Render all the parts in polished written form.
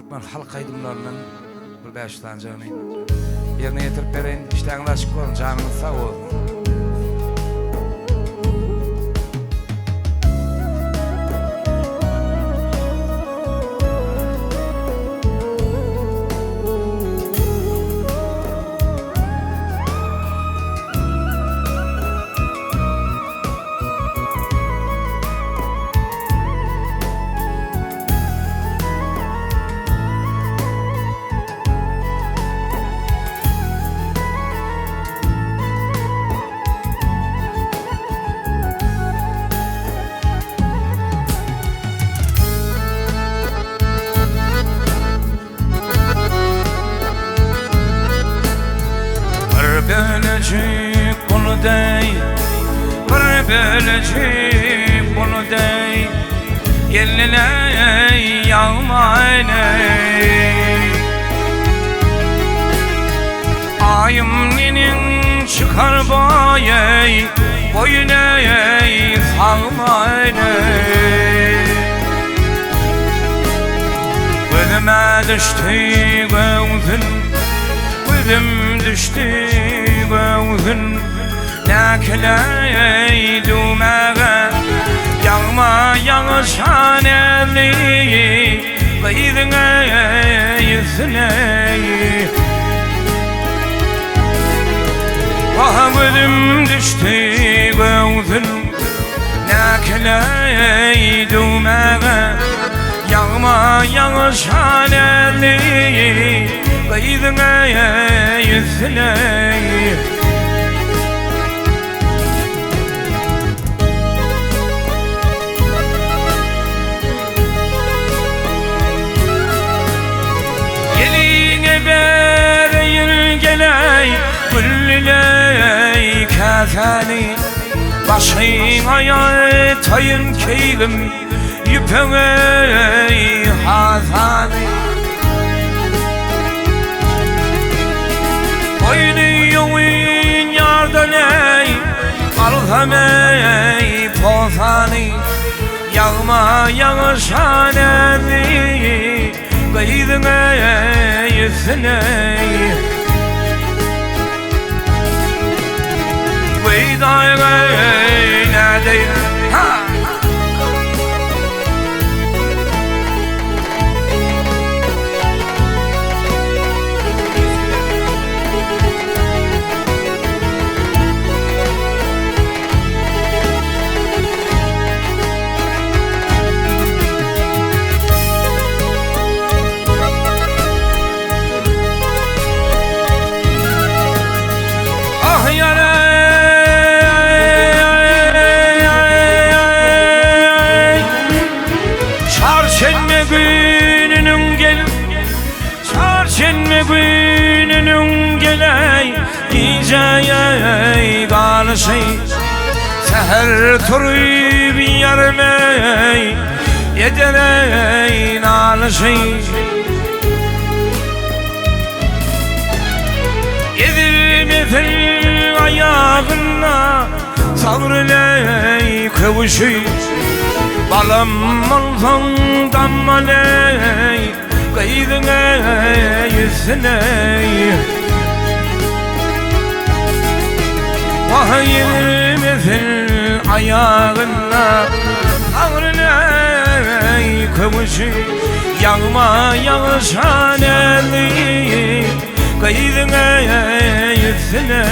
Türkmen halk aýdymlaryndan bir bäş sanjagyny ýerine ýetirip bereýin. Işdäňiz açyk bolsun, janyňyz sag bolsun. Bir bölejik buludeý, bir bölejik buludeý, Geldileý ýagmaýleý. Aýym neneň çykar boýeý, Boýun eý sagmaýleý. Gözüme düşdi göwsün, Gözüm düşdi göwsün, Näkileý düwmäge, Ýagma ýagyşan eli, Gyzyň ýüzüne. Wah gözüm düşdi göwsün, Näkileý düwmäge, Ýagma ýagyşan eli, Gyzyň ýüzüne. Eliňe bereýin geleý Güllüleý käsäni Başyňa ýataýyn keýgim Ýüpegeý hasany Boýny ýowyn ýardan eý Alsam eý posany Ýagma ýagyşan äzi Gyzyň üstüne Gyz aýgy nädeýin Ha! Ah ýare Çarşenbe gününiň gel Çarşenbe gününiň geley Gijäýe galyşy Säher turup ýarym-eý Eder-eý nalyşy Ezilmesin aýagynda Sagryleý köwüşi Balam bolsaň dammaly Gyzyň ýüzüne Wah ýelmesin aýagynda Sagryleý köwüşi Ýagma ýagyşan eli Gyzyň ýüzüne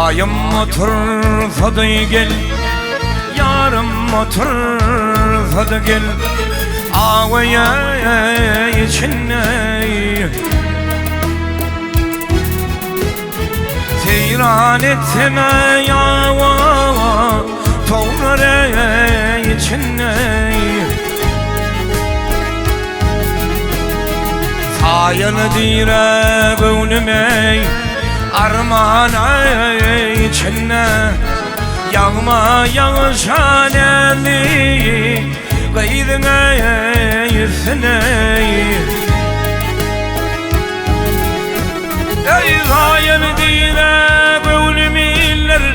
Aýym otursady gel, ýarym otursady gel, Aweýe içinde. Seýran etsem-ä ýawa towlar içinde. Saýaly diýre göwnüm eý, arman içinde. Ýagma ýagyşan eli. Gyzyň üstüne. Eý zaýaly diýre göwnüm iller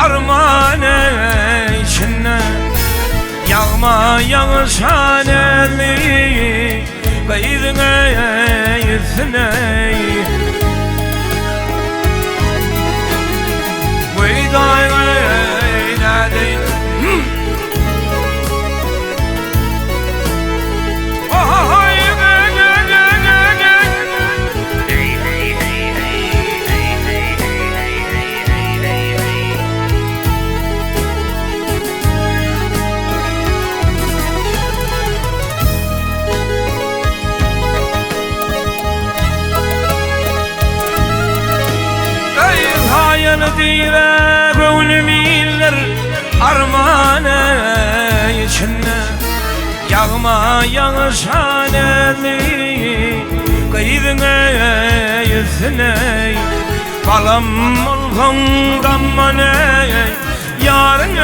arman içinde. Ýagma ýagyşan eli gyzyň üstüne. Weý daýy nädeýin. Eý haýal diýre göwnüm iller arman içinde. Ýagma ýagyşan eli gyzyň üstüne. Balam bolsaň damman eý ýaryň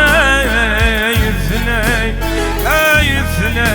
üstüne. Eý üstüne.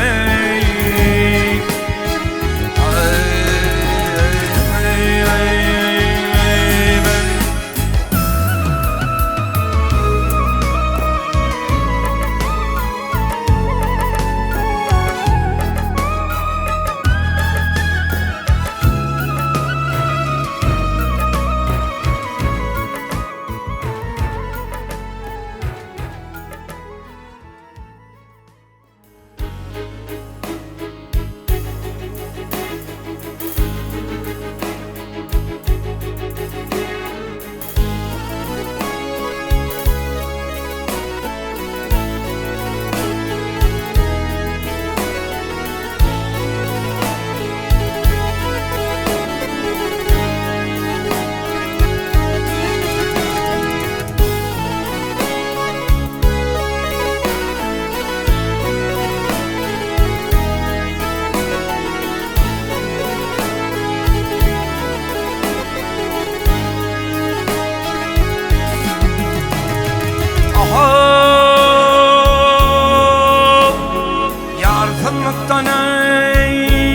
Ýarsyzlykdan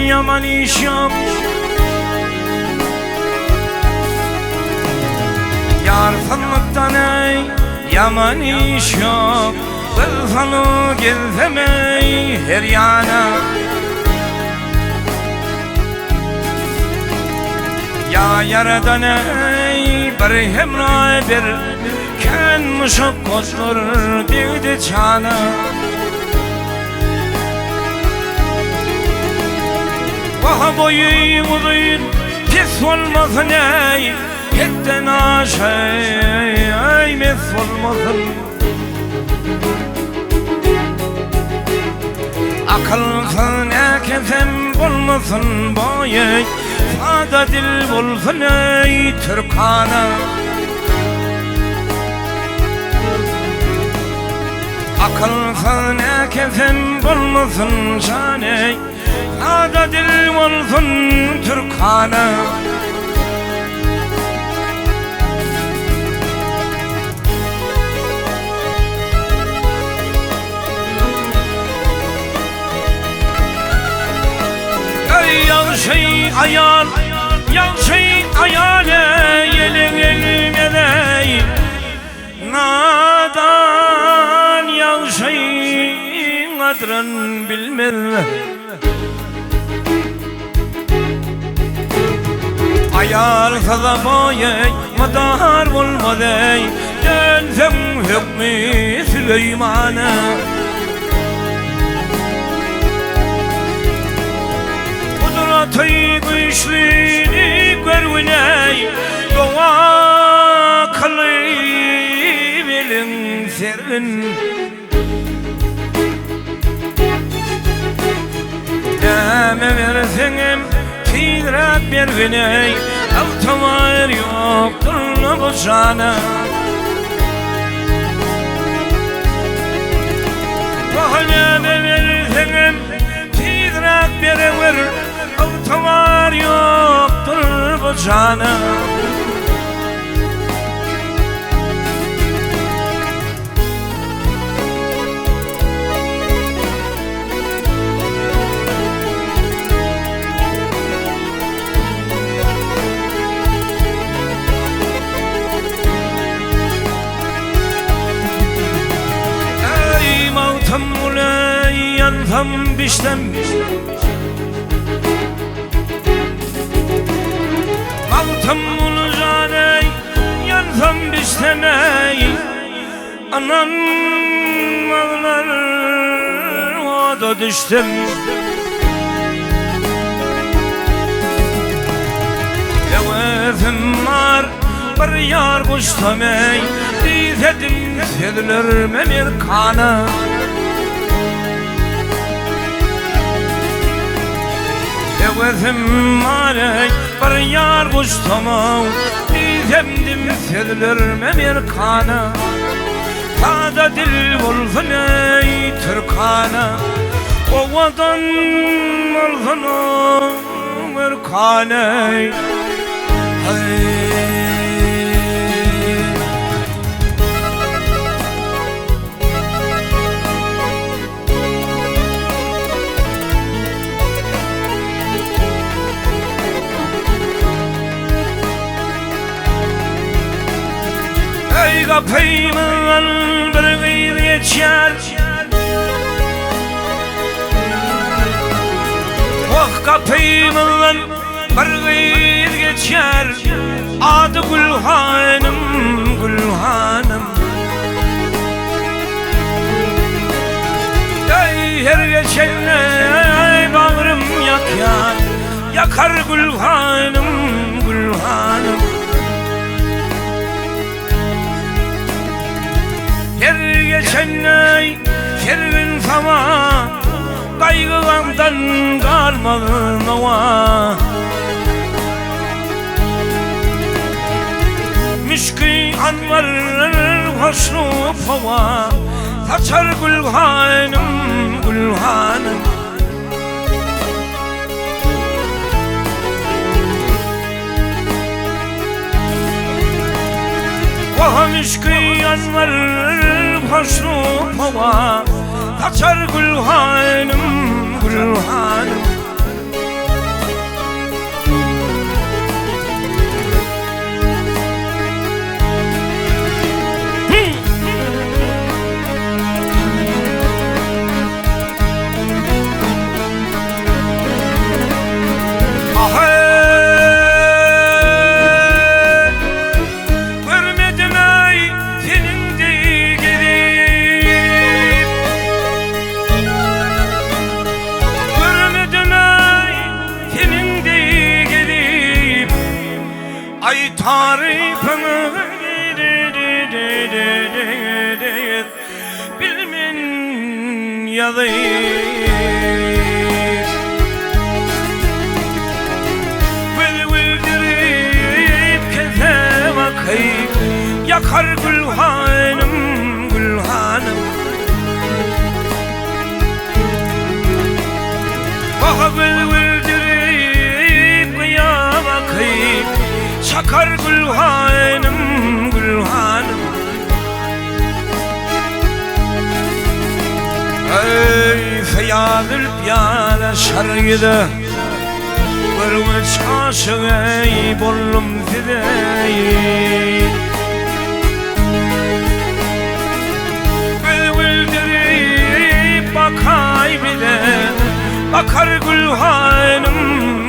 ýaman iş ýok. Ýarsyzlykdan ýaman iş ýok. Gyzsana gelsem her ýana. Ýa Ýaradan eý, bir hemra ber, Kän muşakgatlar degdi jana. Wah, boýy uzyn pes bolmasyn eý, Hetden aşa eý, mes bolmasyn. Akylsyz näkesem bolmasyn boýy, Sada dil bolsun eý türkana. Akylsyz näkesem bolmasyn jan eý, Sada dil bolsun türkana. Eý ýagşy aýal, ýagşy aýal eý, elin egmez eý, Nadan ýagşyň gadryn bilmez. Aýalsyz boýy mydar bolmaz eý, Dönseň hökmi Süleýmana. Gudraty güýçlini görgün eý, Doga kylyp eliň sergin. Näme berseňem tizräk bergin eý, Ygtybar ýokdur bu jana. Wah, näme berseňem tizräk berewer, Ygtybar ýokdur bu jana. Ýansam bişsem. Magtymguly jan eý, ýansam bişsem eý, Anam aglar oda düşsem. Höwesim bar bir ýar guçsam eý, Diýsedim sözlerime erkana. Höwesim bar eý, bir ýar guçsam-ow, Diýsemdim sözlerime erkana. Sada dil bolsun eý, türkana, Owadan bolsun ow, erkana eý. Öý gapymyzdan bir gyz geçýär. Wah gapymyzdan bir gyz geçýär. Ady Gülhanym, Gülhanym. Eý her geçende bagrym ýakýar. Ýakar Gülhanym, Gülhanym. Her geçende sergin sawa, Gaýgy-gamdan galmaz nowa. Müşki anbar hoşnup howa, Saçar Gülhanym, Gülhanym. Wah müşki anbar hoşnup howa, Saçar Gülhanym, Gülhanym. Görmedim ey seniň deý gelip Görmedim ey seniň deý gelip Aý tarypyňy Bilmen ýazyp. Göz güldürip kese bakyp, Ýakar Gülhanym, Gülhanym. Wah, göz güldürip gyýa bakyp, Çakar Gülhanym, Gülhanym. Eý, feýazül pyýada şar ýüze, Görgüç aşyk eý, boldum size eý. Göz güldürip bakaý bize, Bakar Gülhanym,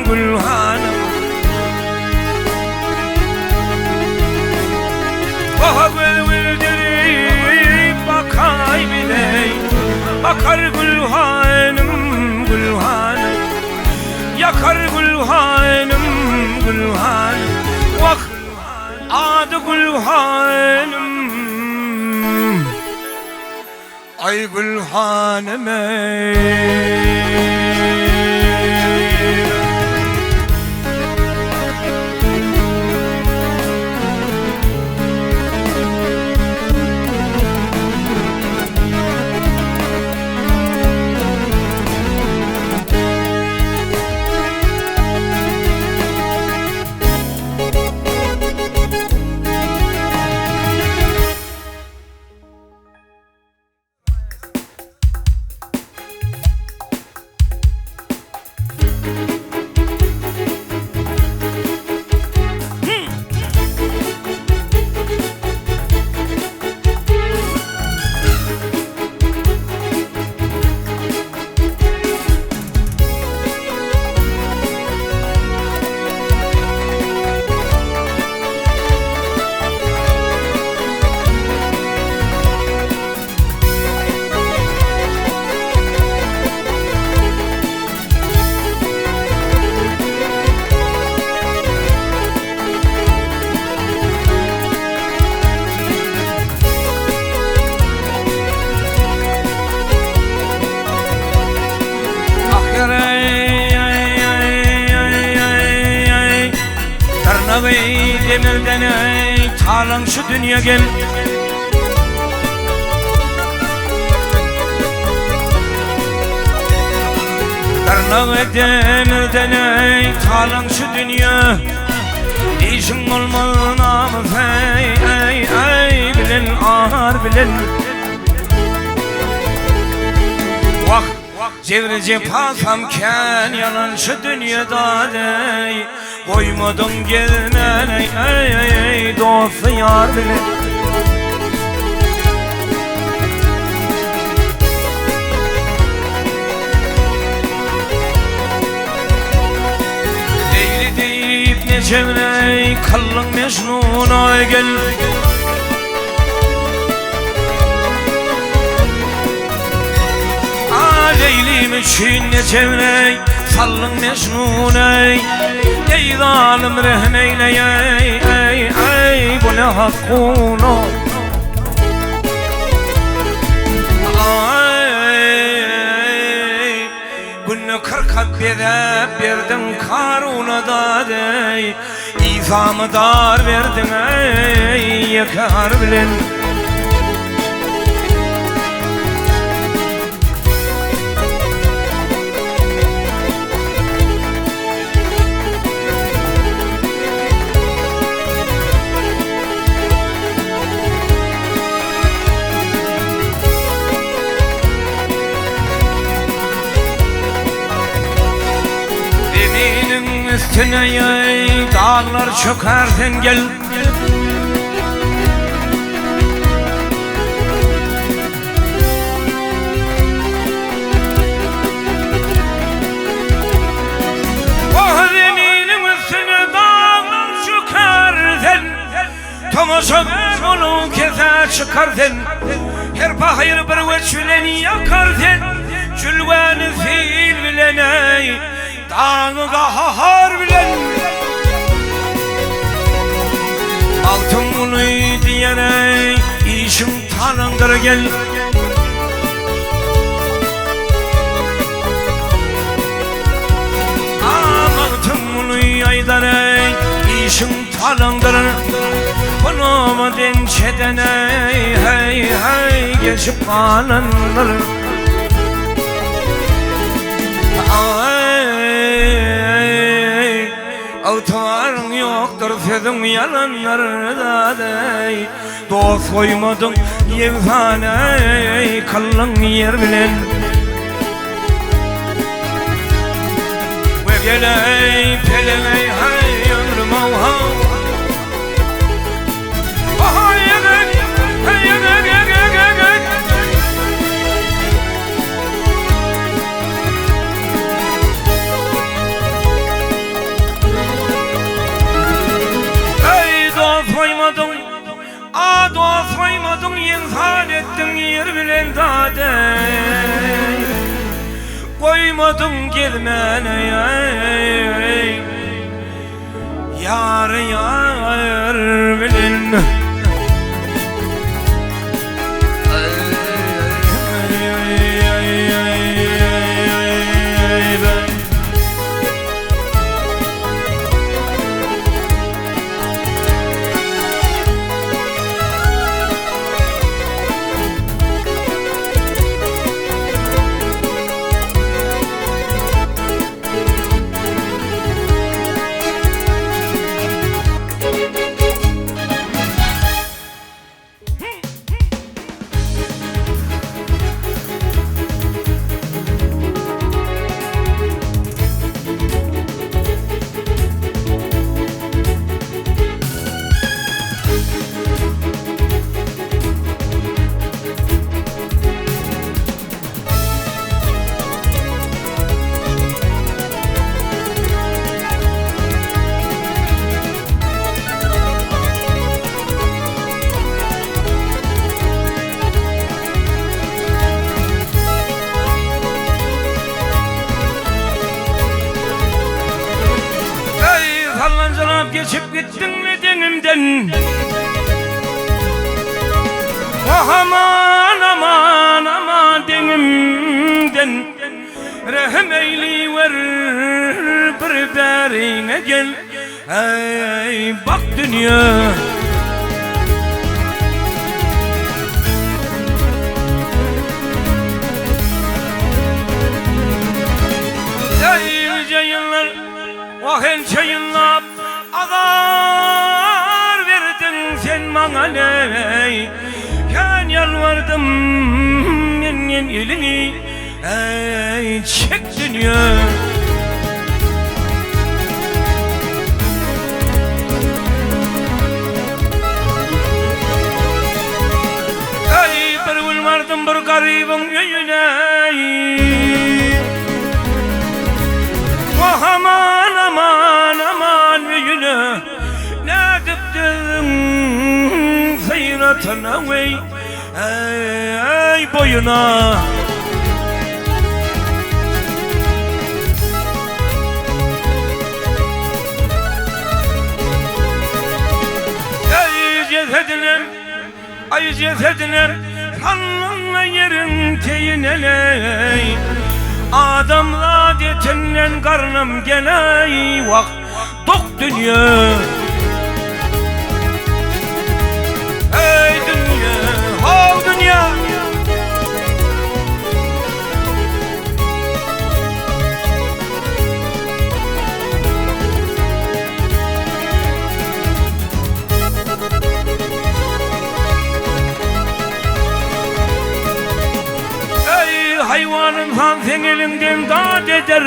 Gülhanym. Baha göz güldürip bakay bile Bakar Gülhanym, Gülhanym Yakar Gülhanym, Gülhanym Wah, ady Gülhanym Aý Gülhanym eý. Dyrnagy demirden eý, talaň şu dünýe gel. Dyrnagy demirden eý, talaň şu dünýe. Işiň bolmaz namys eý, eý, eý, bilen ar bilen. Wah, jebri jepasam kän ýalan şu dünýe dadeý. Goýmadyň gezmän eý, eý, eý, dosty ýar bilen. Leýli diýip nejegneý kyldyň Mejnuna gel. A Leýlim üçin nejegneý saldyň Mejnuna Eý zalym rehm eýleý eý eý bu ne hak guna. Aý Günde 40 at bezäp berdiň Karuna dadeý Isamy dar berdiň eý ýeke har bilen. Zeminiň üstüne ýaý daglar çöker sen gel. Oh zeminiň üstüne daglar çöker sen. Tomaşa ber ony kesä çykar sen. Her pahyr bir weç bilen ýakar sen. Jülgäni sil bilen eý, daňy gahar bilen. Magtymguly diýen eý, işiň talaňdyr gel. A Magtymguly aýdar eý, işiň Talaňdyr bu nobat ençeden eý heý heý geçip galandyr. Aý ygtybaryň ýokdur sözüň ýalandyr dadeý dost goýmadyň ýegsan eý kyldyň ýer bilen. We geleý peleňeý haý ömrüm haw haw. Eý dost goýmadyň A dost goýmadyň ynsan etdiň ýer bilen zadeý Goýmadyň gezmäne ýar ýar bilen. Eý, sallanjyrap geçip gitdiňmi deňimden? Wah, aman, aman, aman deňimden. Rehim eýliwer, bir bäriňe gel. Eý bak dünýe. Eý nice ýyllar, wah ençe ýyllap azar berdiň sen maňa leý. Kän ýalbardym menden eliňi eý çek dünýe. Eý bir gün bardym bir garybyň öýüne Wah aman aman aman öýüne Nädip dözdüň syratyna weý eý boýuna. Eý jesedinem Aý jesedinem sallanma ýeriň teýine-leý. Adamzat etinden garnym geleý, wah, dok dünýe. Eý dünýe, how dünýe! Eý, haýwan ynsan seň eliňden dat eder.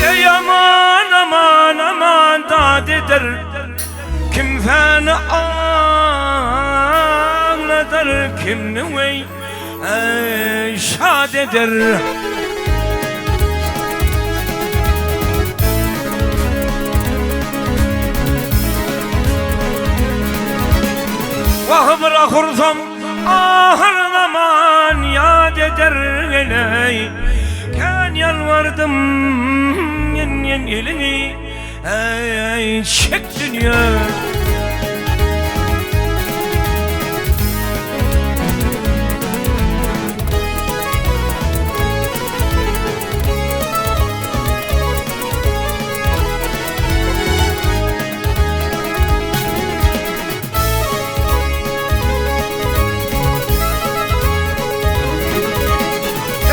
Eý, aman, aman, aman dat eder. Kim seni agladar, kimni weý, eý, şat eder. Wah bir ahursam ahyr zaman ýat eder geleý Kän ýalbardym menden eliňi eý çek dünýe.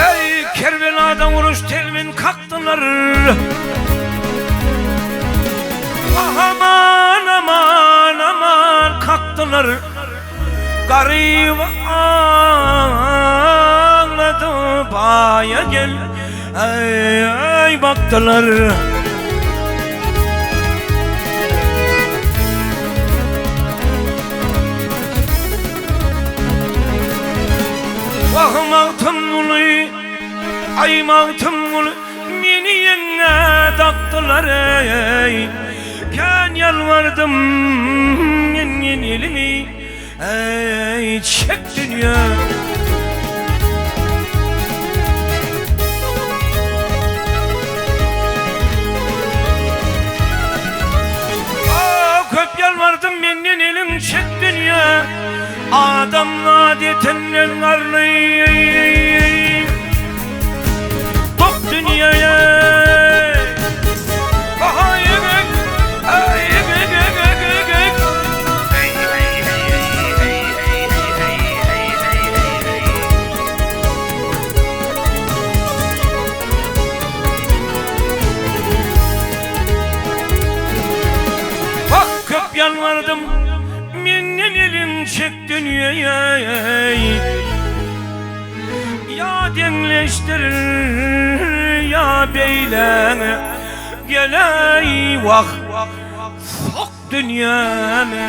Eý, Kerbelada uruş telbin kakdylar. Wah aman, aman, aman kakdylar. Garyp aglady, baýa gel, eý, bakdylar. Wah, Magtymguly, aý, Magtymguly, meni ýeňňä dakdylar, eý. Kän ýalbardym menden elini, eý, çek dünýe. Ah, köp ýalbardym menden eliň çek dünýe. Adamzat etinden garly dok dünýe. Bak köp ýalbardym menden eliň çek dünýe Ýa deňleşdir ýa beýle geleý wah sok dünýämi.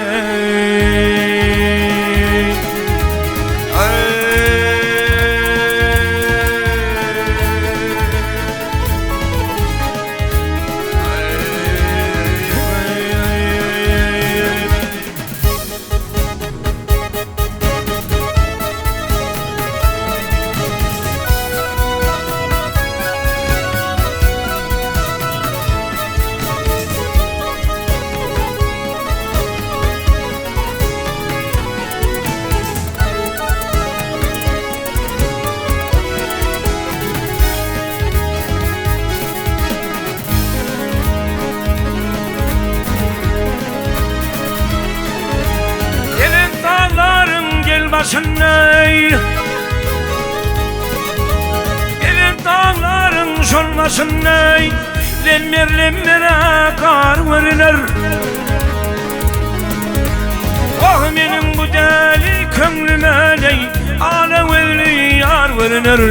başynda Belent daglaryň şol başynda Lemmer-lemmere gar görüner. Wah meniň bu däli köňlüme leý Ala gözli ýar görüner.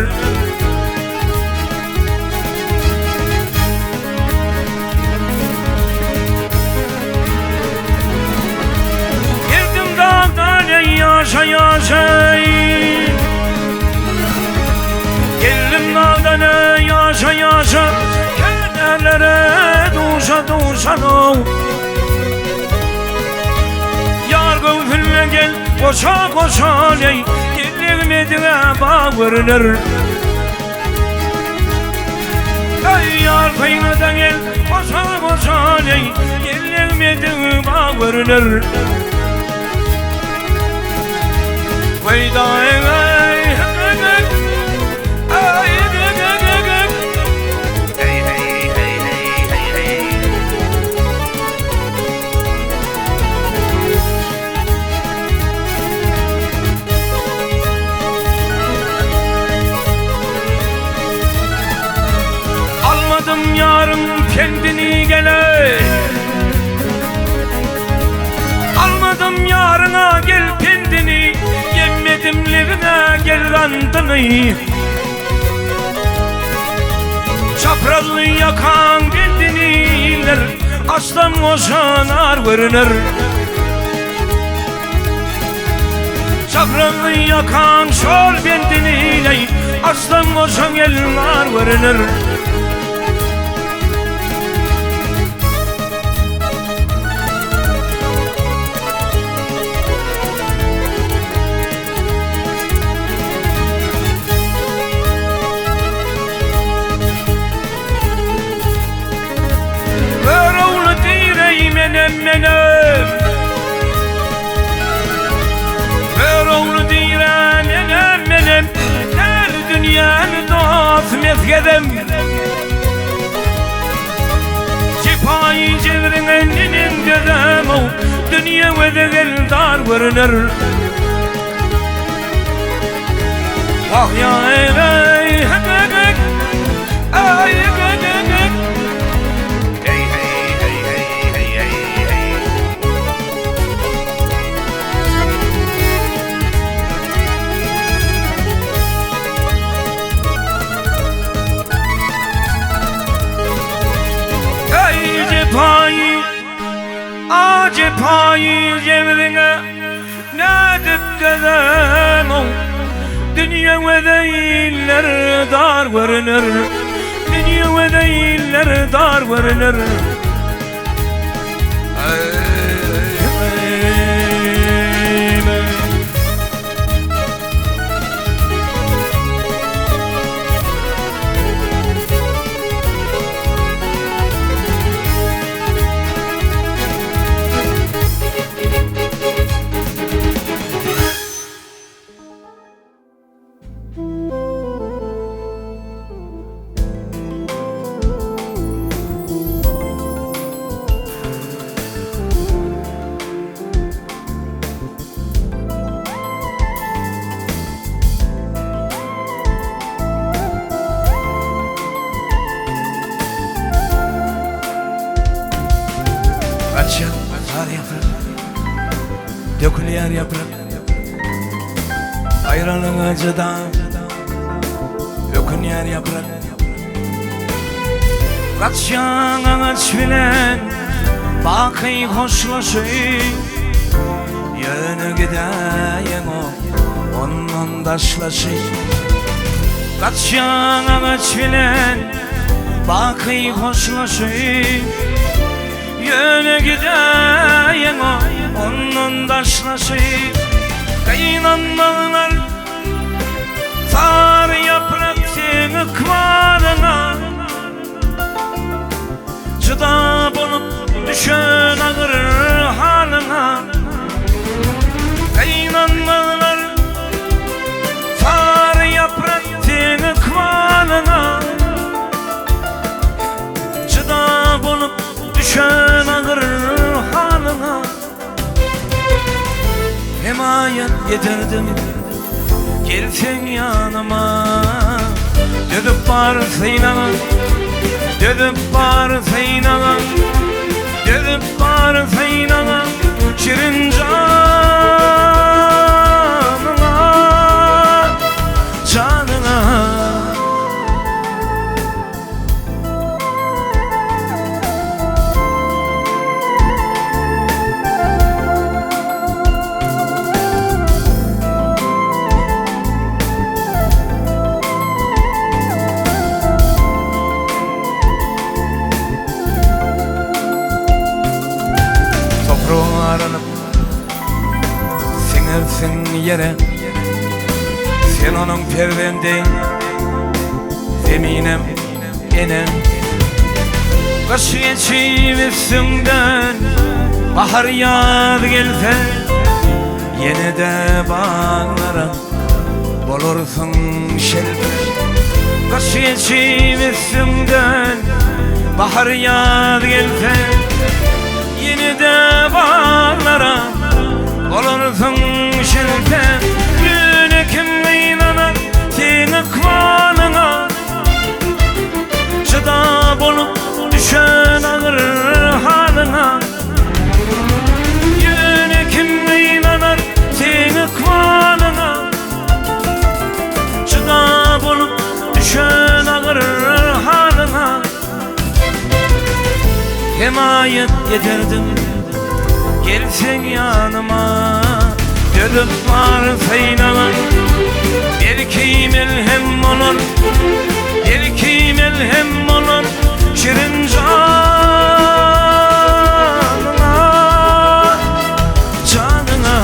Geldim dagdan ey ýaşa ýaşa Geldim dagdan ey ýaşa ýaşa Kederlere duşa duşa no Ýar göwsünme gel goşa goşa ey Gelmediğe bağ görüner. Ey ýar synadan gel goşa goşa ey Gelmediğe bağ görüner. Vey da ey ey ey ey Hey hey hey hey hey hey. Almadım yarın kendini gele. Almadım yarına gel kendini. Yemedim lebine gel randını. Çaprazlı yakan kendini iller. Aslan koşanar görünür. Çaprazlı yakan şol bendini Aslan koşan ellar görünür. Köroğlu direy menem menem. Köroğlu dire menem menem. Her dünyanı dost mezgedem. Cipayı cevrin elinin dedem o. Dünya ve de dar görünür. Vah ya ey ey hey ey ey ey. Hey hey hey hey hey hey hey. Ey cepayı Acepayı cevrine Ne edip dedem o. Dünya ve değiller dar görünür. Dünya ve değiller dar görünür. Ey, ey, ey. Açan var yaprak, dökülüyor yaprak. Ayrılığın acıdan dökülüyor yaprak. Kaçyan ağaç bilen bakı hoşlaşıp Yönü gideyim o ondan daşlaşıp Kaçyan ağaç bilen bakı hoşlaşıp Yönü gideyim o ondan daşlaşıp Kayınanmalar Sar yaprak seni kvarına Çıda bolup düşen ağır halına. Kayınanmalar Sar yaprak seni kvarına Çıda bolup düşen ağır halına. Hemaýat ederdim Gelseň ýanyma Dözüp bar synaga Dözüp bar synaga Dözüp bar synaga Şirin janyňa Janyňa. Topragyň aranyp siňersiň ýere Sen onuň perzendi Zeminem ene. Gyş geçip üstüňden Bahar ýaz gelse Ýene-de baglara Bolarsyň şelpe. Gyş geçip üstüňden Bahar ýaz gelse Ýene-de baglara Bolarsyň şelpe. Ýöne kim gynanar Seň ykbalyňa Jyda bolup düşen agyr halyňa. Ýöne kim gynanar seň ykbalyňa Jyda bolup düşen agyr halyňa. Hemaýat ederdim gelseň ýanyma Dözüp bar synaga belki melhem bolar Belki melhem bolar şirin janyňa Janyňa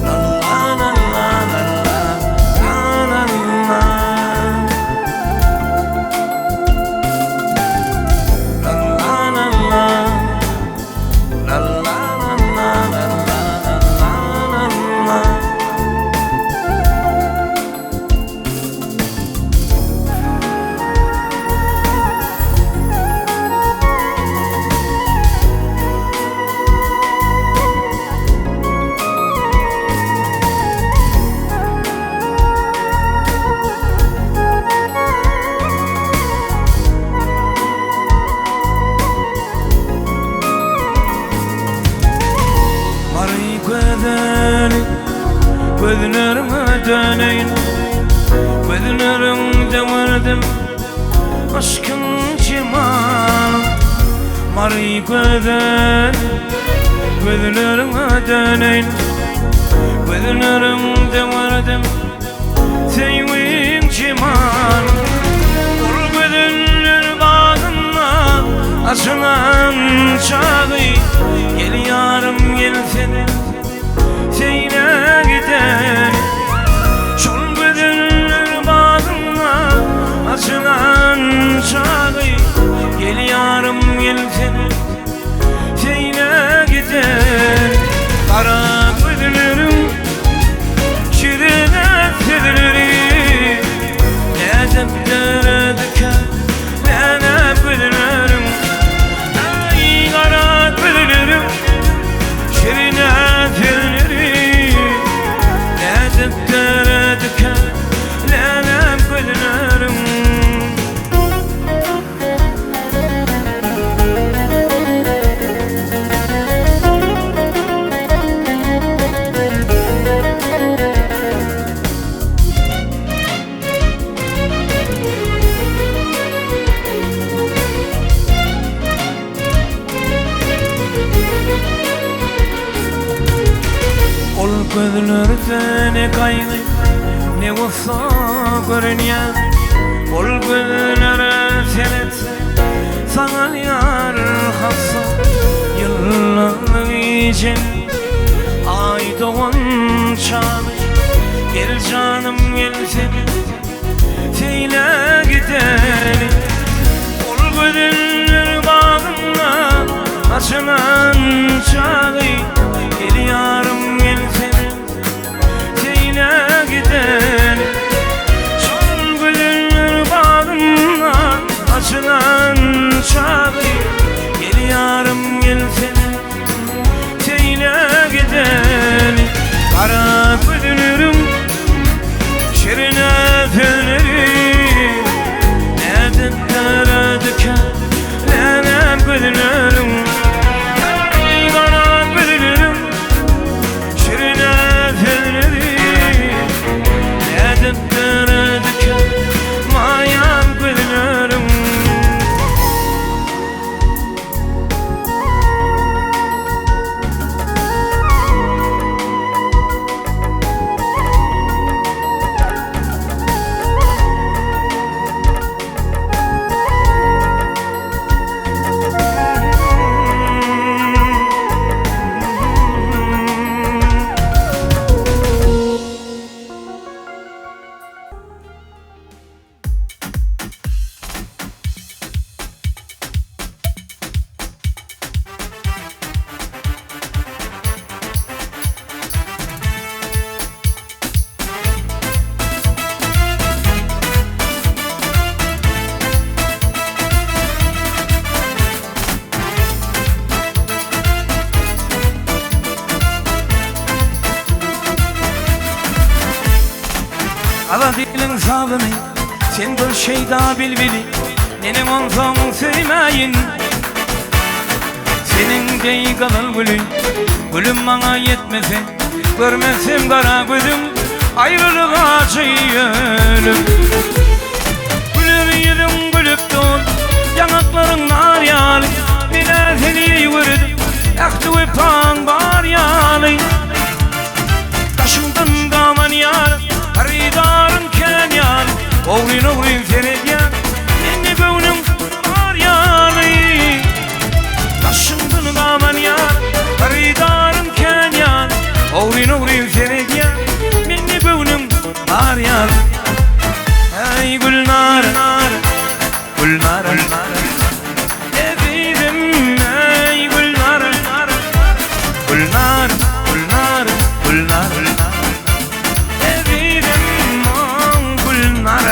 La la la la la la la la La la la la La la la la la la la la Mary gözeli gözleriňe döneýin Gözleriňde gördüm yşkyň jemalyn Mary gözeli gözleriňe döneýin Gözleriňde gördüm söýgiň jemalyn Ol gözeller bagynda açylan çagy Gel ýarym gelsene seýle gidelim Şol gözeller bagynda açylan çagy Gel ýarym gelsene seýle gidelim Gara gözleriň şirine sözleri Nädip döredikä näne gözleriň Aý gara gözleriň şirine sözleri Nädip döredikä näne gözleriň. Ol gözlerde ne gaýgy, ne gussa görünýär. Ol gözlere seretse, saňa ýar hassa. Ýyllar gije, aý dogan çagy. Gel janym gel sen, seýle gideli. Ol gözeller bagynda açylan çagy. Gel ýarym gel sen, seýle gideli. Şol gözeller bagynda açylan çagy. Gel ýarym gel sen, seýle. sazyny Sen bir şeýda bilbili Neneň onsoň söýmäýin Seniň deý gyzyl güli Gülüm maňa ýetmese Görmesem gara gözüň Aýralyk ajy ölüm Güler ýüzüň gülüp dur Ýaňaklaryň nar ýaly Men-ä seni eý gördüm Ähdi wepaň bar ýaly Daşyňdan gaman ýaly Hyrydaryň kän ýaly Ogryn-ogryn seredýäň Mende göwnüň bar ýaly Daşyňdan gaman ýaly Hyrydaryň kän ýaly Ogryn-ogryn seredýäň Mende göwnüň bar ýaly Äý Gülnar, Gülnar, Ezizim, äý Gülnar, Gülnar, Gülnar, Gülnar, Ezizim, Gülnar.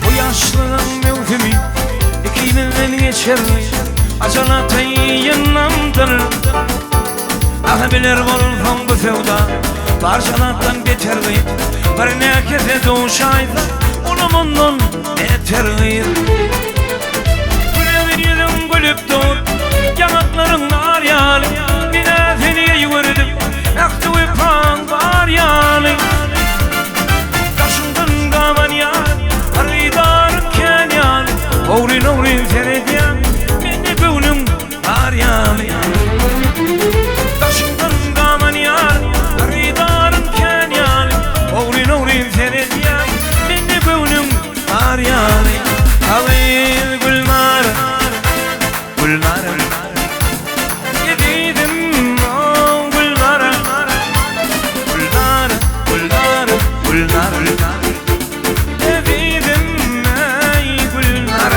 Bu ýaşlygyň möwsümi ikimizden geçer, Ajal ataýynamdyr. Ah biler bolsaň bu söwda barja zatdan beter gyz, Bir näkese duşaýsa olam ondan beter gyz. Güler ýüzüň gülüp dur, ýaňaklaryň nar ýaly, Men-ä seni eý gördüm, ähdi wepaň bar ýaly. Daşyňdan gabanýan, hyrydaryň kän ýaly, Ogryn-ogryn seredýäň, mende göwnüň bar ýaly. Daşyňdan gabanýan, hyrydaryň kän ýaly, Ogryn-ogryn seredýäň, mende göwnüň bar ýaly. Agyz Gülnar, Gülnar, Ezizim, Gülnar, Gülnar, Gülnar, Gülnar, Ezizim, eý Gülnar.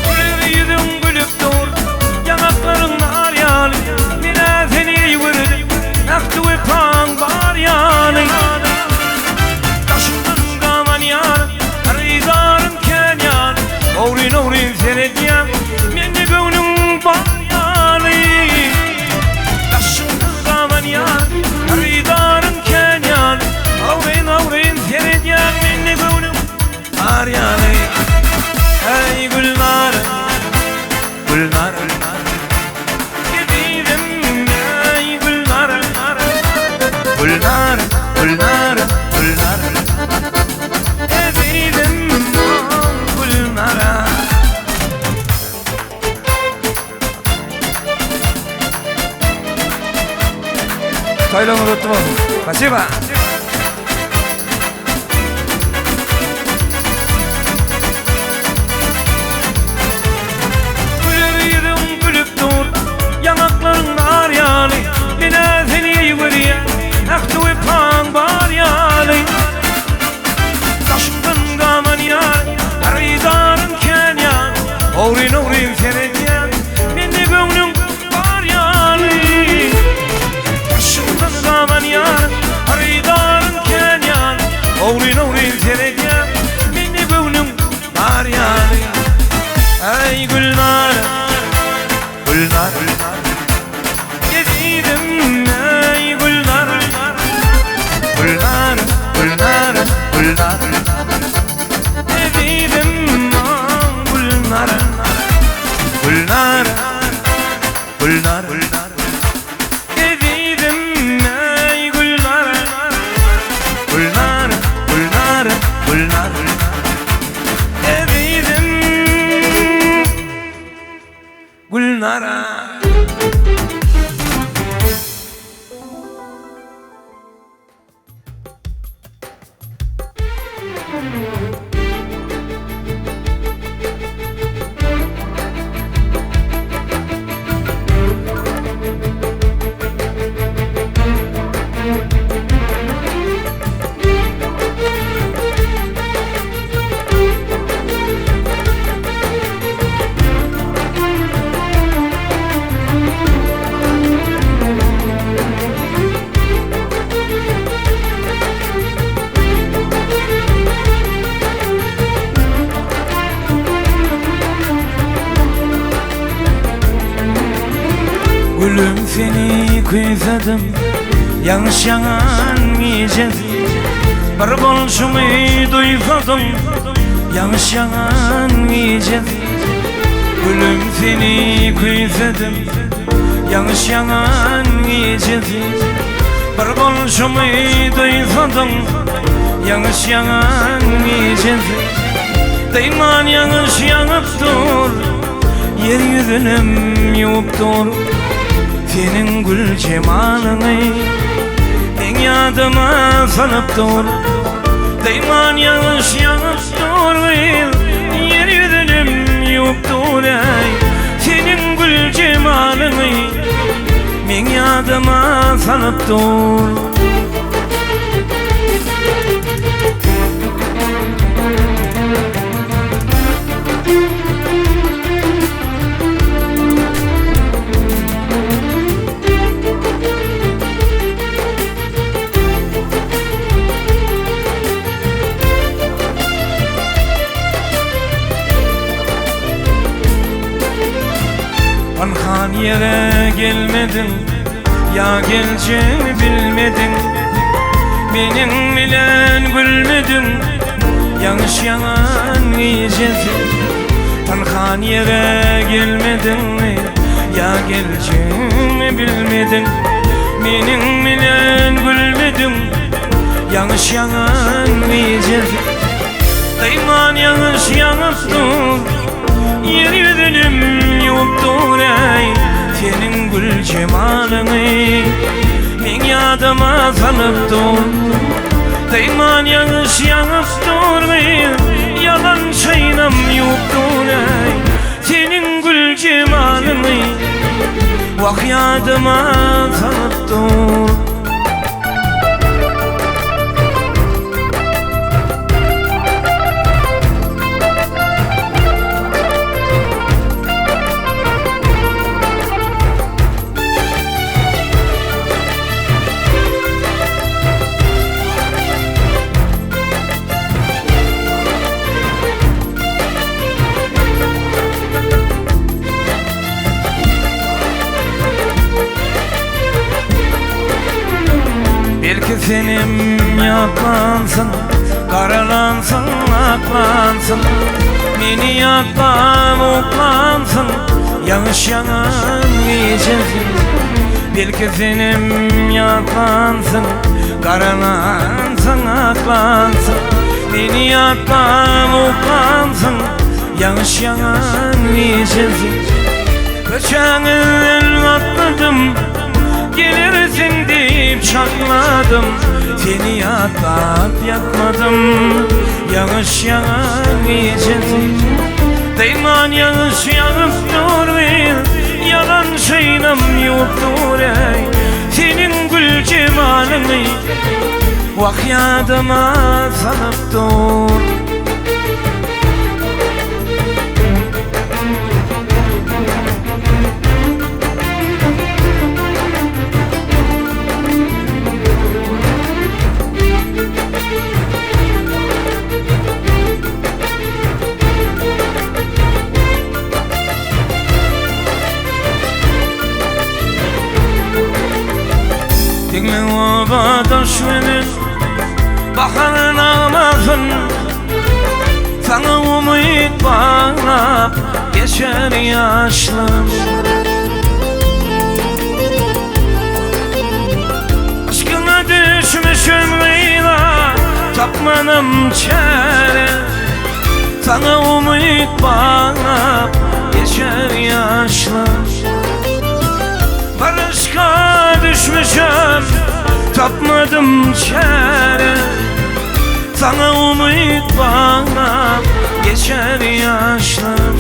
Güler ýüzüň gülüp dur, ýaňaklaryň nar ýaly, Men-ä seni eý gördüm, ähdi wepaň bar ýaly. Daşyňdan gabanýar, hyrydaryň kän ýaly, Ogryn-ogryn seredýäň, mende göwnüň bar ýaly. Daşyňdan gabanýar, hyrydaryň kän ýaly, Ogryn-ogryn seredýäň, mende göwnüň bar ýaly. Eý Gülnar, Gülnar, Ezizim, eý Gülnar, Gülnar, Gülnar, Gülnar, Ezizim, Gülnar. Toýlaryňyz gutly bolsun. Spasiba. Güler ýüzüň gülüp dur, ýaňaklaryň nar ýaly, Men-ä seni eý görýän, ähdi wepaň bar ýaly. Daşyňdan gabanýar, hyrydaryň kän ýaly, Ogryn-ogryn seredýän, mende göwnüň bar ýaly. Daşyňdan gabanýar, hyrydaryň kän ýaly, Ogryn-ogryn seredýän, mende göwnüň bar ýaly. Äý Gülnar, Gülnar, Ezizim, äý Gülnar, Gülnar, Gülnar, Gülnar, Ezizim, Gülnar, Gülnar, Gülnar, Ezizim, äý Gülnar, Gülnar, Gülnar, Gülnar, Ezizim, Gülnara. Gülüm seni küýsedim Ýaňyş ýaňan gijesi Bir bolşuňy duýsadym Ýaňyş ýaňan gijesi Gülüm seni küýsedim Ýaňyş ýaňan gijesi Bir bolşuňy duýsadym Ýaňyş ýaňan gijesi Dynman ýaňyş ýaňyp dur Ýer ýüzünem ýuwup dur Seniň gül jemalyňy Meň ýadyma salyp dur Dynman ýagyş ýagyp dur gyz Ýer ýüzünem ýuwup dur äý Seniň gül jemalyňy Meň ýadyma salyp dur. Pynhan ýere gelmediň, ýa geljegmi bilmediň, Meniň bilen gülmediň, ýaňyş ýaňan gijesi. Pynhan ýere gelmediňmi, ýa geljegmi bilmediň, Meniň bilen gülmediň, ýaňyş ýaňan gijesi. Dynman ýaňyş ýaňyp dur, Ýer ýüzünim ýuwup dur äý, Seniň gül jemalyňy Meň ýadyma salyp dur. Dynman ýagyş ýagyp dur gyz, Ýalan çaýnam ýuwup dur äý, Seniň gül jemalyňy Wah ýadyma salyp dur. Belki senem ýatlansyň, garalansyň, aklansyň, Meni ýatlap uklansyň, ýagyş ýagan gijesi. Belki senem ýatlansyň, garalansyň, aklansyň, Meni ýatlap uklansyň, ýagyş ýagan gijesi. Köçäňizden gatnadym, Gelersiň diýip çakladym, Seni ýatlap ýatmadym, Ýagyş ýagan gijesi. Dynman ýagyş ýagyp dur gyz, Ýalan şaýnam ýuwup dur äý, Seniň gül jemalyňy, Wah ýadyma salyp dur. Diňle obadaş menen Bahar nagmasyn Saňa umyt baglap geçer ýaşlygym. Yşkyňa düşmüşem gyza, tapmanam çäre. Saňa umyt baglap geçer ýaşlygym. Bir yşka düşmüşem, tapmadym çäre. Saňa umyt baglap geçer ýaşlarym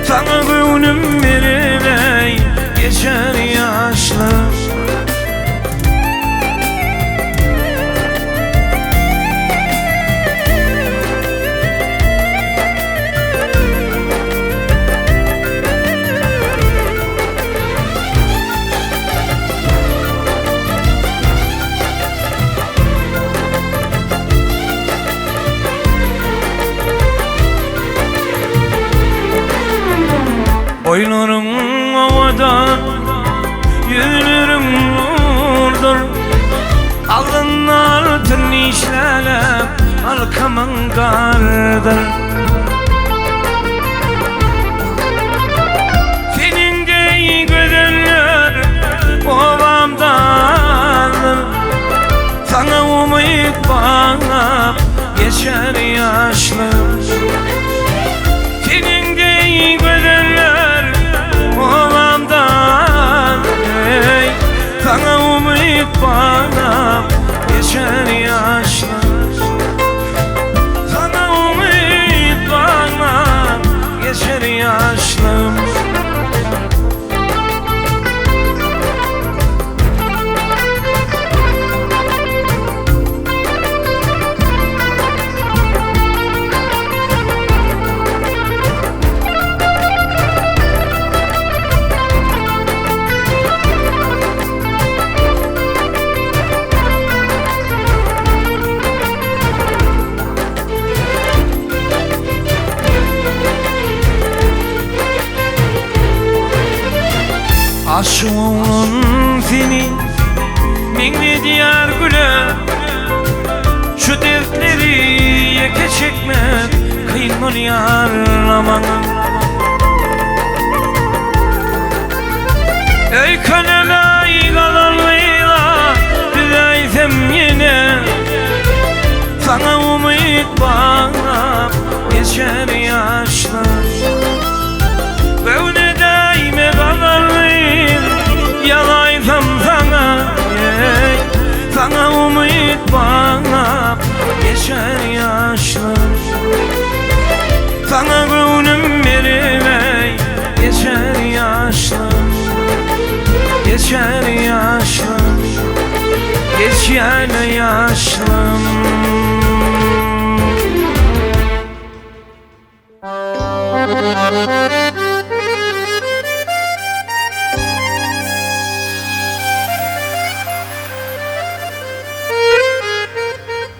Saňa göwnüm berip geçer ýaşlarym. Oýlaryň owadan. Alkamyň gardyr. Seniň deý gözeller obamdadyr. Saňa umyt baglap geçer ýaşlygym. Seniň deý gözeller obamdadyr. Saňa umyt baglap geçer ýaşlygym. Saňa umyt baglap geçer ýaşlygym. Aşyk oglan seni meňzedýär güle Şu dertleri ýeke çekmek kyn bolýar maňa Öýkelemä galanlyla düzäýsem ýene Saňa umyt baglap geçer ýaşlar. Göwne däýme galanlym ýalaýsam saňa eý Saňa umyt baglap geçer ýaşlar. Saňa göwnüm berip eý geçer ýaşlar. Geçer ýaşlar. Geçýän ýaşlym.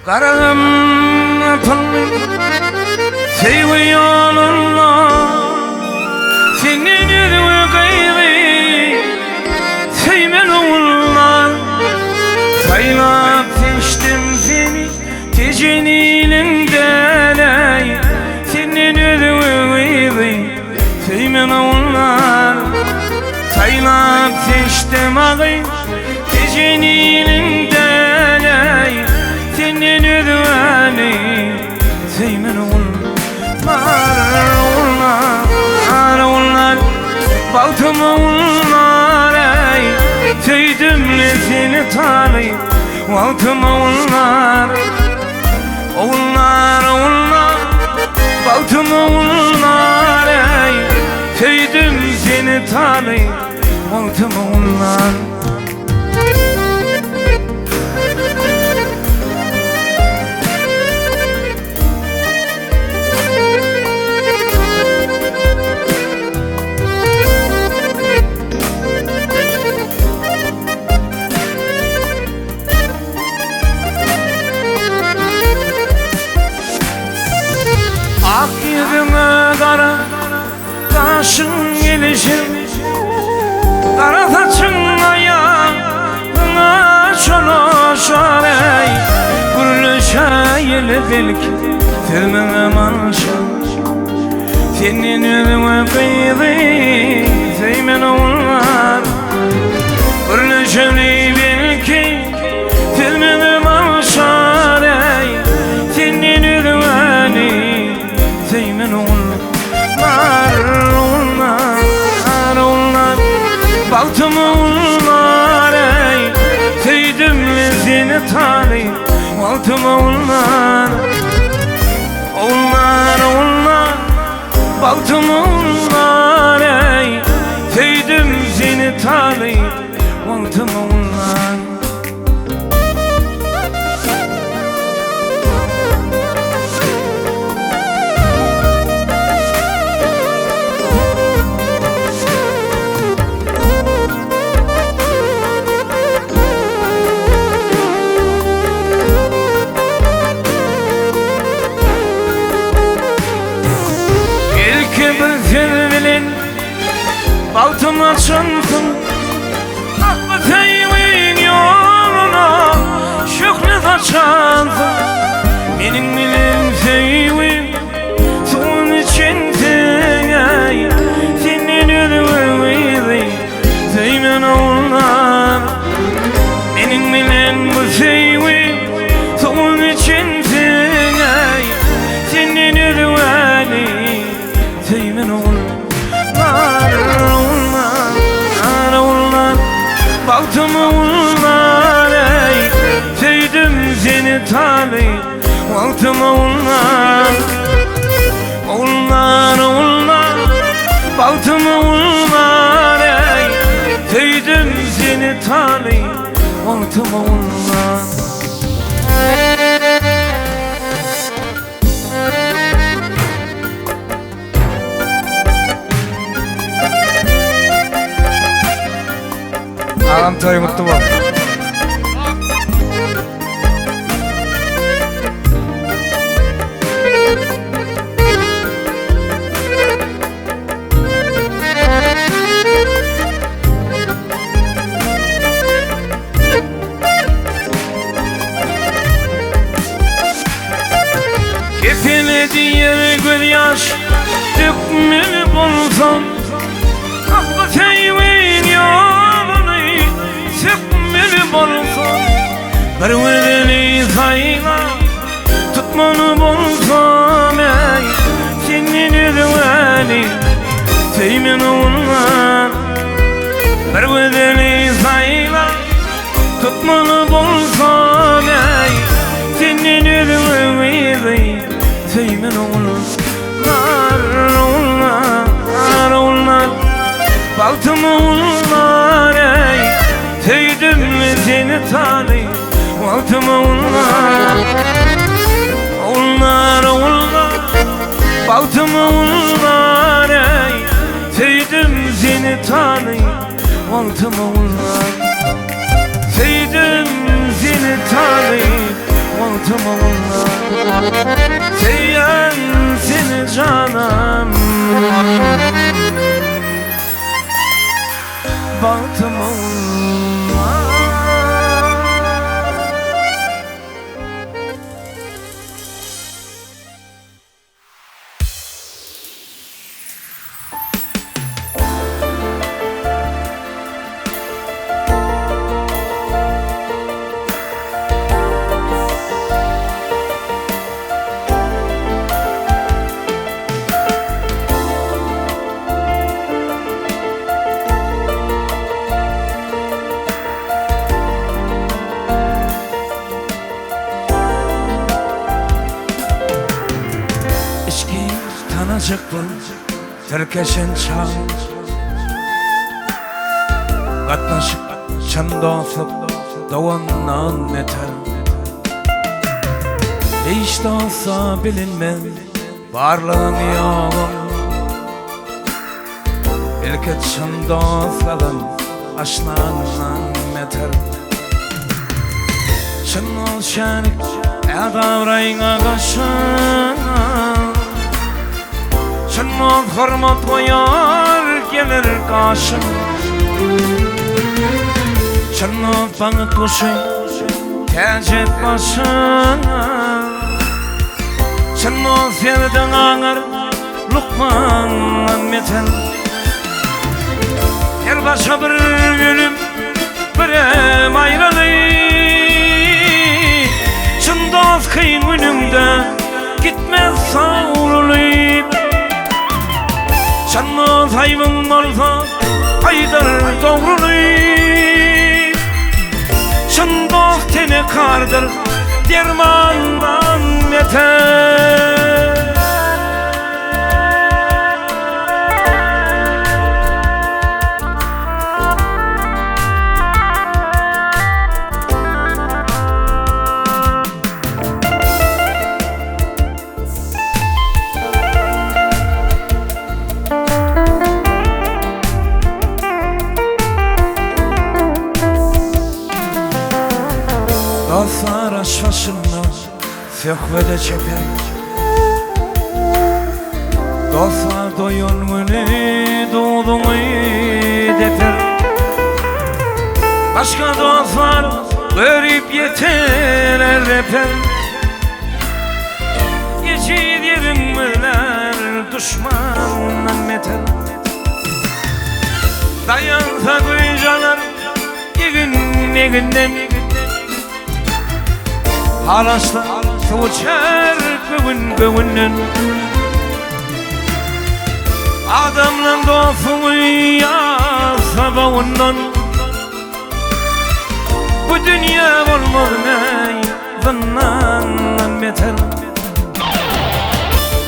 Garagym gapyldy söýgi ýolunda Senden özge gaýgy söýmen ogullar Saýlap seçdim seni Tejen ilinden eý Senden özge gyzy söýmen ogullar Saýlap seçdim agy Tejen ilinden eý Senden özgäni söýmen ogullar Ogullar, ogullar Bagtym ogullar eý Söýdüm seni taly Wagtym ogullar Ogullar, ogullar Bagtym ogullar eý Söýdüm seni taly Wagtym ogullar. Ak ýüzüňe gara gaşyň gelişi Gara saçyň aýagyňa çolaşar eý Gürleşäýeli belki söz maňa manşa Senden özüňe gyzy söýmen ogullar Gürleşeli belki söz maňa manşar eý Senden özüňeni söýmen ogullar Ogullar, ogullar, bagtym ogullar eý Söýdüm seni taly wagtym ogullar Ogullar, ogullar, bagtym ogullar eý Söýdüm seni taly wagtym ogullar. Ilki bir söz bilen bagtym açansyn Akly söýgiň ýoluna şöhle saçansyn Meniň. Meniň bilen söýgi suwun içensiň aý Senden özge gyzy söýmen ogullar Meniň bilen bu söýgi suwun içensiň aý Senden özgäni söýmen ogullar Ogullar, ogullar, bagtym ogullar aý Söýdüm seni taly wagtym ogullar Ogullar, ogullar, bagtym ogullar aý Söýdüm seni taly wagtym ogullar. Agam toýuň gutly bolsun. Kepeledi ýer gözýaş dökmeli bolsam Ah bu söýgiň ýoluny sökmeli bolsam Bir gözeli saýlap tutmaly bolsam Eý senden özgäni söýmen oglan Bir gözeli saýlap Tutmaly bolsam eý Senden özge gyzy Söýmen ogullar Ogullar ogullar Bagtym ogullar eý Söýdüm seni taly Wagtym ogullar Ogullar ogullar Bagtym ogullar eý Söýdüm seni taly Wagtym ogullar Söýdüm seni taly Wagtym ogullar Söýýän seni janam Bagtym ogullar. Içki tanajak bol tirkeşen çag Gatnaşyk çyn dostluk dogandan beter Hiç dosta bilinmez barlygyň ýoguň Ilki çyn dostlugym aşnandan beter Çyn dost şänik ädabraýyňa gaşyň Çyn dost hormat goýar geler gaşyň Çyn dost bagt guşy täç et başyňa Çyn dost serden aňar Lukmandan beter Her başa bir ölüm, birem aýralyk Çyn dost kyn günüňde gitmez sowrulyp Çyn dost aýbyň bolsa aýdar dogrulyk Çyn dost tenekardyr dermandan beter. Dostlar aş başynda söhbede çeper Dostlar doýan güni duzuňy deper Başga dostlar görüp ýeter zeper. Daýansa güýç alar egin-eginden. Halaşsa suw içer göwün-göwünden. Adamlaň dostuny ýazsa bogundan. Bu dünýe bolmaz näý zyndandan beter.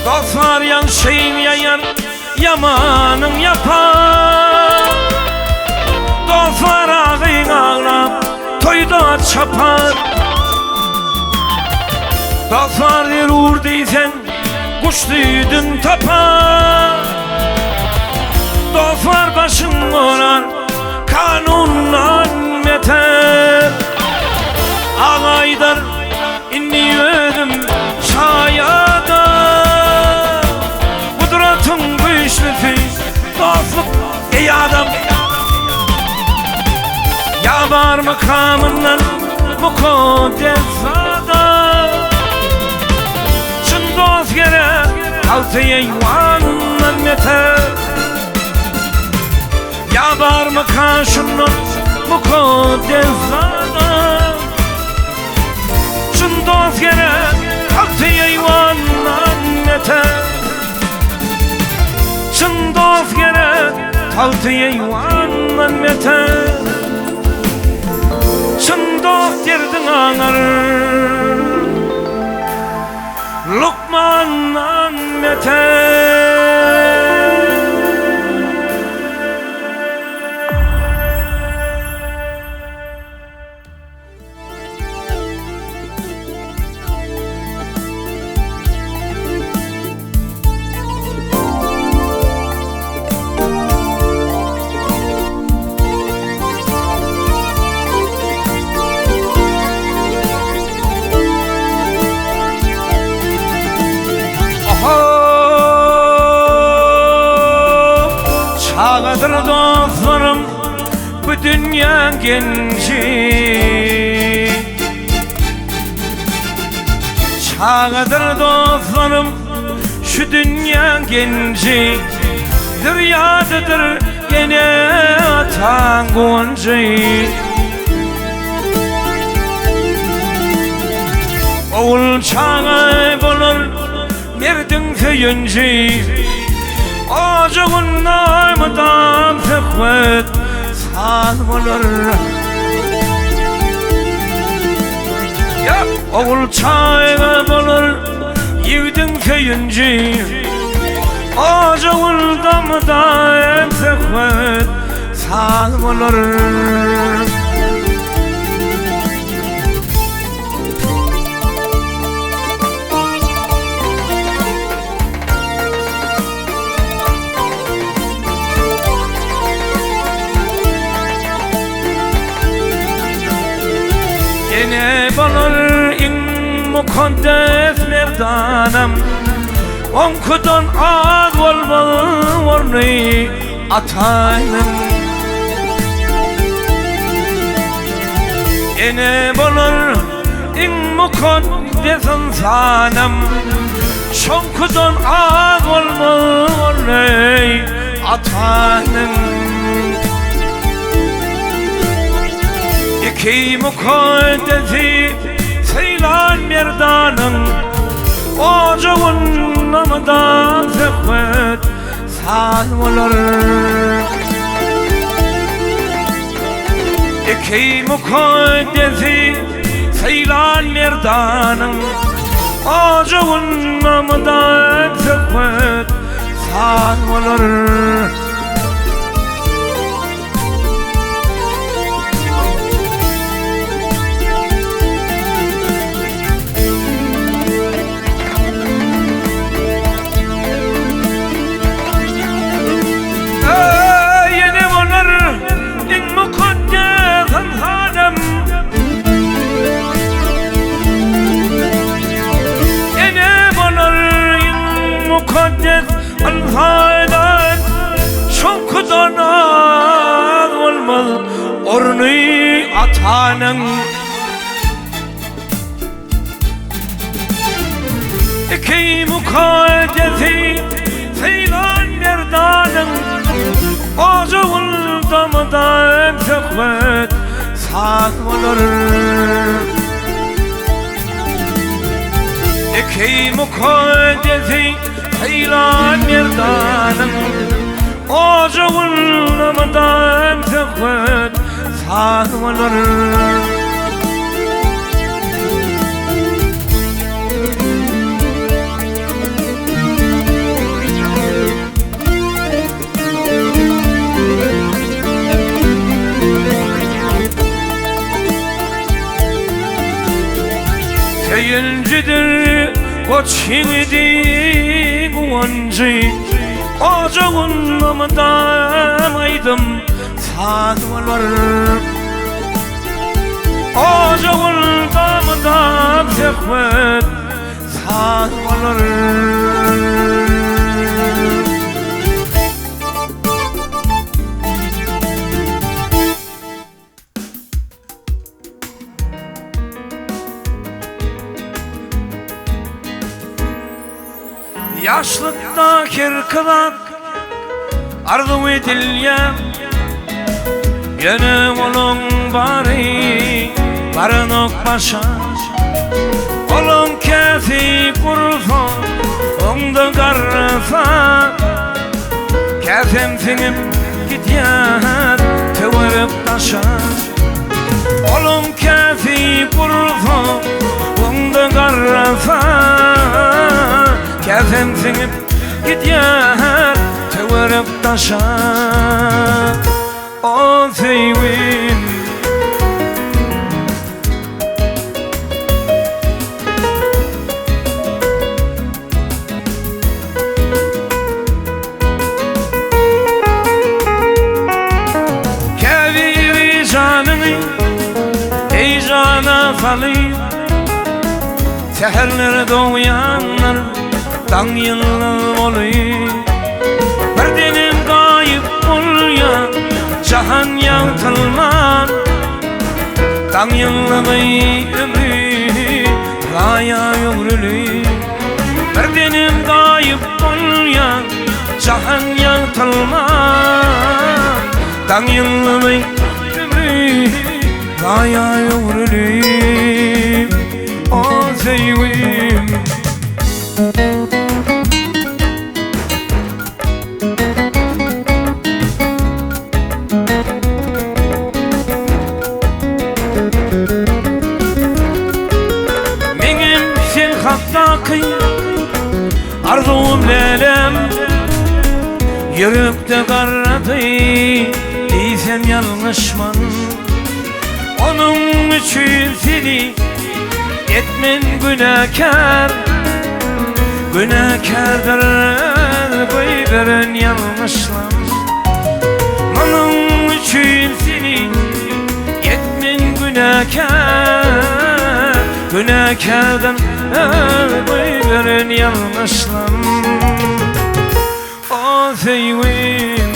Dostlar ýagşyň ýaýar, ýamanyň ýapar. Dostlar agyň aglap, toýda çapar. Dostlar zerur diýseň, guş süýdün tapar. Dostlar başyň bolar, kanundan beter. Aga aýdar, indi özüm şaýada. Gudratyň güýçlüsi, dostluk, eý adam. Ýa barmyka mundan mukaddes zada? Çyn dost gerek, tagty eýwandan beter. Ýa barmyka şundan mukaddes zada? Çyn dost gerek, tagty eýwandan beter. Çyn dost gerek, tagty eýwandan beter. Çyn dost derdiň aňar, lukmandan beter. Çagadyr dostlarym bu dünýäň genji. Çagadyr dostlarym şu dünýäň genji. Zürýadydyr ene-ataň guwanjy. Ogul çaga bolar merdiň söýünji. Ojagynda mydam söhbet saz bolar. Ogul çaga bolar ýigdiň söýünji. Ojagynda mydam söhbet saz bolar. Ene bolar iň mukaddes merdanam, Oňkudan az bolmaz orny atanyň. Ene bolar iň mukaddes ynsanam, Şoňkudan az bolmaz orny atanyň. Iki mukaddesi sylan merdanyň, Ojagynda mydam söhbet saz bolar. Iki mukaddesi sylan merdanyň, Ojagynda mydam söhbet saz bolar. Ýene bolar iň mukaddes ynsanam. Ene bolar iň mukaddes ynsanam. Şoňkudan az bolmaz orny atanyň. Iki mukaddesi sylan merdanyň Ojagynda. saz bolar. Ekeý mukaddesi Pylan merdanyň Ojagynda mydam söhbet saz bolar. Söýünjidir goç ýigidiň guwanjy, Ojagynda mydam aýdym saz bolar. Ojagynda mydam söhbet saz bolar. Ýaşlykda herki zat arzuw edilýär, Ýöne olaň bary baranok başa. Olaň käsi gursa, oňda garrasa, Käsem siňip gidýär töwerek daşa. Olaň käsi gursa, onda garrasa, Käsem siňip gidýär töwerek daşa. O söýgim. Käbiri janyny heýjana salyp, Säherler dogýanlar daň ýyldyz bolup, Birdenem gaýyp bolýar jahan ýagtylman, Daň ýyldyzy ömri zaýa öwrülip, Birdenem gaýyp bolýar jahan ýagtylman, Daň ýyldyzy ömri zaýa öwrülip, O söýgim. Meňem sen hakdaky arzuwym lälem, Ýürekde garrady diýsem ýalňyşman. Onuň üçin seni etmen günäkär, Günäkärdir goýberen ýalňyşlam. Munuň üçin seni etmen günäkär, Günäkärdir goýberen ýalňyşlam. O söýgim.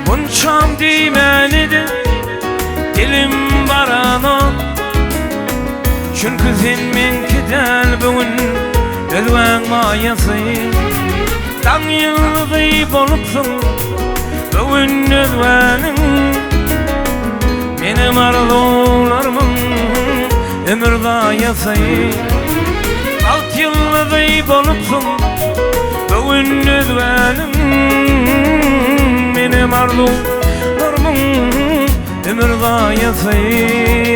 Gunçam diýmänidi dilim baranok, Çünki sen meňki däl bu gün özgäň maýasy. Daň ýyldyzy bolupsyň bu gün özgäniň, Menem arzuwlarymyň ömür zaýasy. Bagt ýyldyzy bolupsyň bu gün özgäniň, Menem arzuwlarymyň ömür zaýasy.